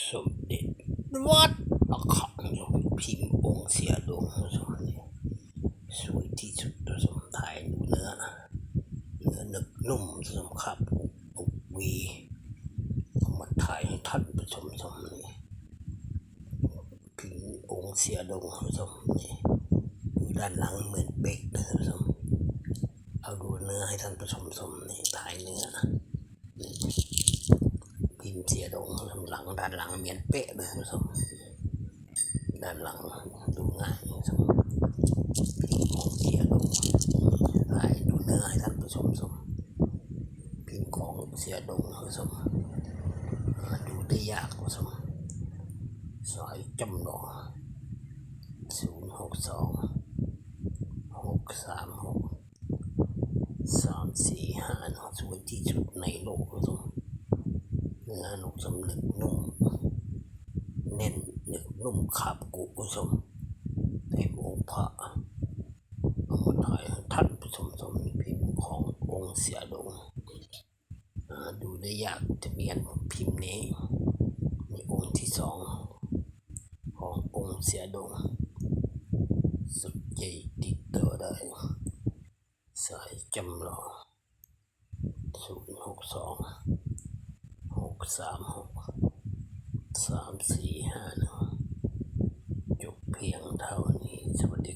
ສົມເດັດວັດອະຄັງ ພິມອົງເສຍດົງ ສວຍທີ່ສຸດ ທ່ານຜູ້ຊົມ. ຖ່າຍດູເນື້ອ ເນື້ອໜຶບນຸ້ມ ສຳຄັບ ອຸກຫວີ ເອົາມາຖ່າຍໃຫ້ທ່ານຜູ້ຊົມຊົມນີ້. ພິມອົງເສຍດົງ ທ່ານຜູ້ຊົມນີ້ ຢູ່ດ້ານຫຼັງເໝືອນເປະ ທ່ານຜູ້ຊົມ. ເອົາດູເນື້ອໃຫ້ທ່ານຜູ້ຊົມຊົມນີ້ ຖ່າຍເນື້ອ ພິມເສຍດົງ ຫຼັງ ດ້ານຫຼັງເໝືອນເປະເດີທ່ານຜູ້ຊົມ. ດ້ານຫຼັງດູງ່າຍ ທ່ານຜູ້ຊົມ ພິມຂອງເສຍດົງ ຖ່າຍດູເນື້ອໃຫ້ທ່ານຜູ້ຊົມຊົມ. ພິມຂອງເສຍດົງ ທ່ານຜູ້ຊົມ ຫາດູໄດ້ຍາກ ທ່ານຜູ້ຊົມ. ສາຍຈຳຫຼໍ່ ສູນຫົກສອງ ຫົກສາມຫົກ ສາມສີ່ຫ້າ ເນາະ ສວຍທີ່ສຸດໃນໂລກ ທ່ານຜູ້ຊົມ. ເນື້ອນົກສົມໜຶບນຸ້ມ ແໜ້ນໜຶບນຸ້ມ ຄາບກຸ ທ່ານຜູ້ຊົມ. ພິມອົງພະ ເອົາມາຖ່າຍໃຫ້ທ່ານຜູ້ຊົມຊົມ ພິມຂອງອົງເສຍດົງ ຫາດູໄດ້ຍາກ ທະບຽນພິມນີ້ ມີອົງທີສອງຂອງອົງເສຍດົງ ສົນໃຈຕິດຕໍ່ໄດ້. ສາຍຈຳຫຼໍ່ ສູນຫົກສອງ ຫົກສາມຫົກ ສາມສີ່ຫ້າໜຶ່ງ. ຈົບພຽງເທົ່ານີ້. ສະຫວັດດີ